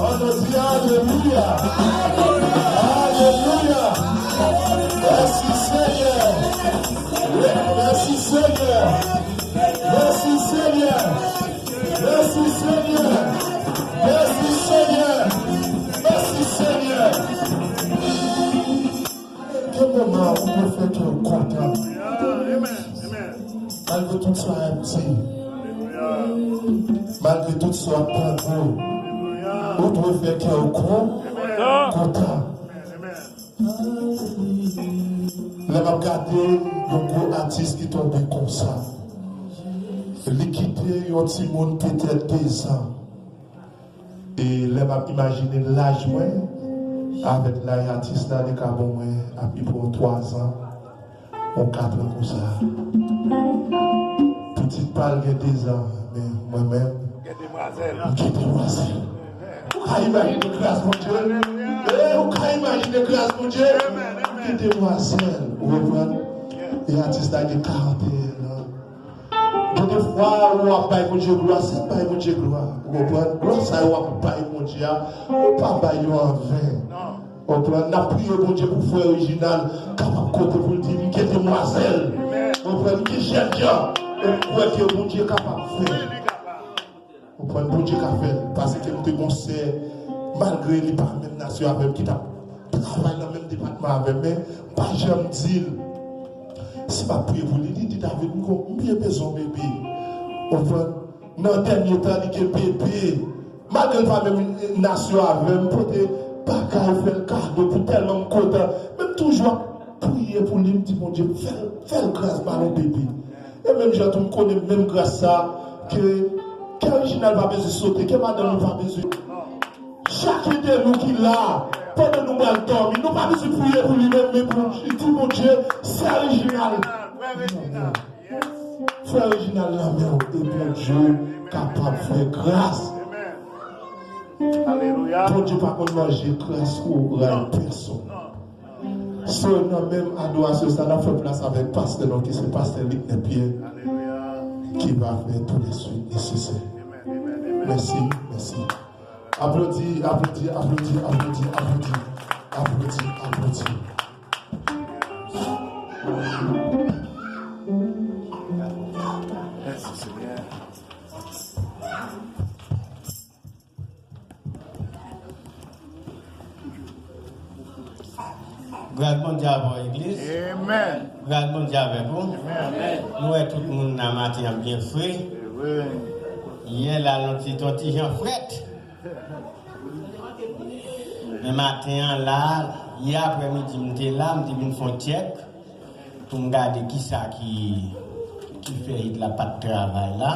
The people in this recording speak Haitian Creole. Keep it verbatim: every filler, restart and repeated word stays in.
Ann nou di alelouya. Alelouya. Mèsi Senyè. Mèsi Senyè. Mèsi Senyè. Mèsi Senyè. Mèsi Senyè. Mèsi Senyè. Gen moman ou dwe fè kè w kontan. Malgre tout sa w ap di, malgre tout sa w ap tande, ou dwe fè kè w kon-, kontan. Lè m ap gade yon gwo atis ki tonbe konsa, li kite yon timoun petèt dezan. E lè m ap imajine laj mwen avèk laj atis la, li ka bon mwen apiprè twazan, yon katran konsa. Pitit pa l gen dezan, men mwen menm, m gen demwazèl. Ou ka imajine gras Bondye? E, ou ka imajine gras Bondye? Demwazèl, ou konprann? E atis la gen karannteyen an. Gen de fwa, ou ap bay Bondye glwa, se bay Bondye glwa, ou konprann? Glwa sa yo w ap bay Bondye a, ou pa bay yo anven. Ou konprann? N ap priye Bondye pou frè Reginald kapab konte pou l di, "M gen demwazèl." Ou konprann? "M gen jènjan. E m kwè ke Bondye kapab fè." Ou konprann? Bondye ka fè l. Paske m te gon sè, malgre li pa menm nasyon avè m, ki t ap travay nan menm depatman avè m, men m pa janm di l. Si m ap priye pou li, li di, "David, m gon, m byen bezwen yon bebe." Ou konprann? Nan dènye tan, li gen bebe. Malgre l pa menm nasyon avè m, m pote bagay, fè l kado pou tèlman m kontan. Men m toujou ap priye pou li, m di, "Bondye, fè l, fè l gras, ba l yon bebe." E menm jan tou, m konnen menm gras sa, ke, ke Reginald pa bezwen sote, ke madanm li pa bezwen. Chak de nou ki la, pandan nou pral dòmi, nou pa bezwen priye pou li menm, men pou di, "Bondye, sè Reginald, frè Reginald nan men w," e Bondye kapab fè gras. Bondye pa konn manje gras ou ray pèsonn. So, nan menm adorasyon sa, n ap fè plas avèk pastè nou, ki se pastè Luc Nepierre, ki va fè tout le suite nesesè. Mèsi, mèsi. Aplodi, aplodi, aplodi, aplodi, aplodi. Aplodi, aplodi. Mèsi, Senyè. Gras Bondye avè w, legliz. Amen. Gras Bondye avèk ou. Amen. Nou wè tout moun nan maten an byen fre. Yè la, nou te yon ti jan frèt. Men maten an la, yè aprèmidi, m te la, m te vin fè yon tchèk pou m gade kisa ki, ki fè it la pa t travay la.